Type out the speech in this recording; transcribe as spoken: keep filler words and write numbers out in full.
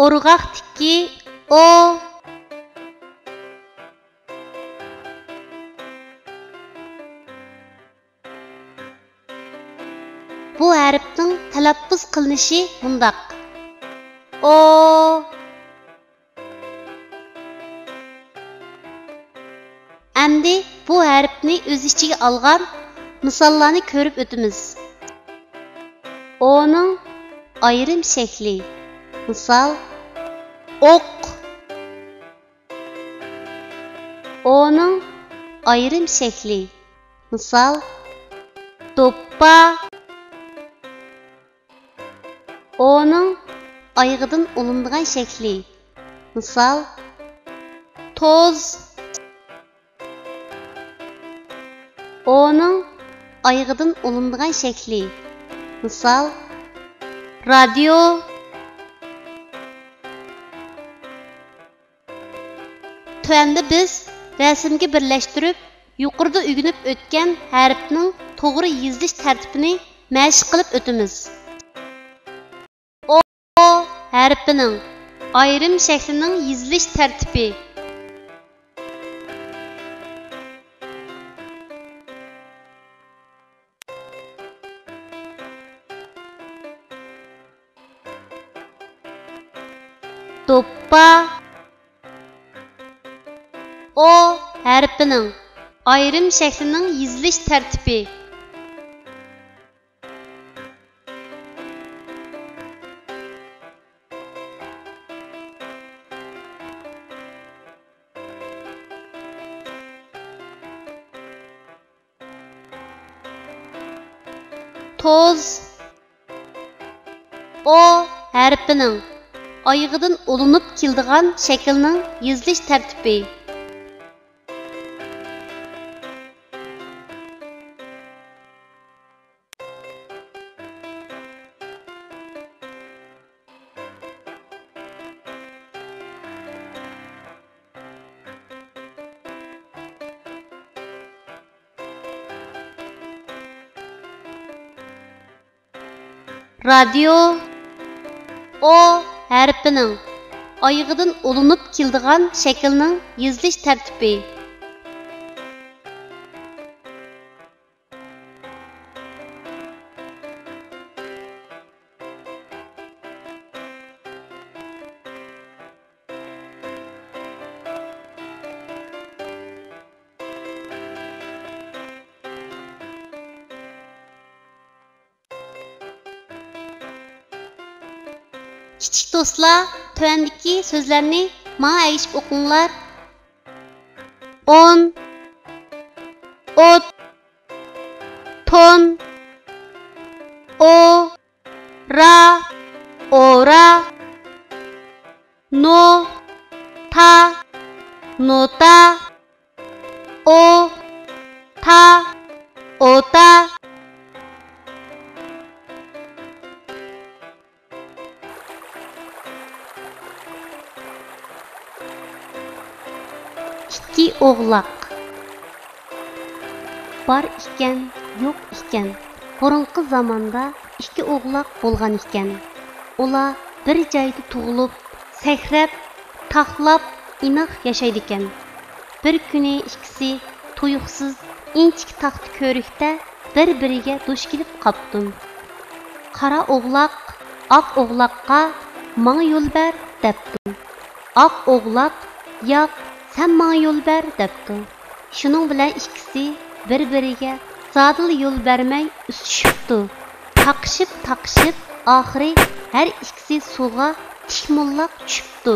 ئورغاقتىكى ئو. بۇ ھەرپنىڭ تەلەپپۇز قىلىنىشى مۇنداق: ئو. ئەمدى بۇ ھەرپنى ئۆز ئىچىگە ئالغان مىساللارنى كۆرۈپ ئۆتىمىز. ئونىڭ ئايرىم شەكلى. مىسال، ئوق. ئونىڭ ئايرىم شەكلى. مىسال، دوپپا. ئونىڭ ئايىغىدىن ئۇلىنىدىغان شەكلى. مىسال، توز. ئونىڭ ئايىغىدىن ئۇلىنىدىغان شەكلى. مىسال، رادىيو. تۆۋەندە بىز رەسىمگە بىرلەشتۈرۈپ، يۇقىرىدا ئۆگىنىپ ئۆتكەن ھەرپنىڭ توغرا يېزىلىش تەرتىپىنى مەشىق قىلىپ ئۆتىمىز. ئو ھەرپىنىڭ ئايرىم شەكلىنىڭ يېزىلىش تەرتىپى. دوپپا. ئو ھەرپىنىڭ ئايرىم شەكلىنىڭ يېزىلىش تەرتىپى. توز. ئو ھەرپىنىڭ ئايىغىدىن ئۇلىنىپ كېلىدىغان شەكىلنىڭ يېزىلىش تەرتىپى. رادىيو. ئو ھەرپىنىڭ ئايىغىدىن ئۇلىنىپ كېلىدىغان شەكىلنىڭ يېزىلىش تەرتىپى. كىچىك دوستلار، تۆۋەندىكى سۆزلەرنى ماڭا ئەگىشىپ ئوقۇڭلار. ئون، ئوت، تون، ئو، را، ئورا، نو، تا، نوتا، ئو، تا، ئوتا. ئىككى ئوغلاق. بار ئىكەن، يوق ئىكەن. بۇرۇنقى زاماندا ئىككى ئوغلاق بولغان ئىكەن. ئۇلار بىر جايدا تۇغۇلۇپ، سەكرەپ، تاقلاپ، ئىناق ياشايدىكەن. بىر كۈنى ئىككىسى تۇيۇقسىز ئىنچىكە تاختا كۆرۈكتە بىر-بىرىگە دۇچ كېلىپ قاپتۇ. قارا ئوغلاق ئاق ئوغلاققا، «ماڭا يول بەر» دەپتۇ. ئاق ئوغلاق، «ياق، سەن ماڭا يول بەر» دەپتۇ. شۇنىڭ بىلەن ئىككىسى بىر-بىرىگە زادىلا يول بەرمەي ئۈزۈشۈپتۇ. تاقىشىپ، تاقىشىپ، ئاخىرى ھەر ئىككىسى سۇغا تىك موللاق چۈشۈپتۇ.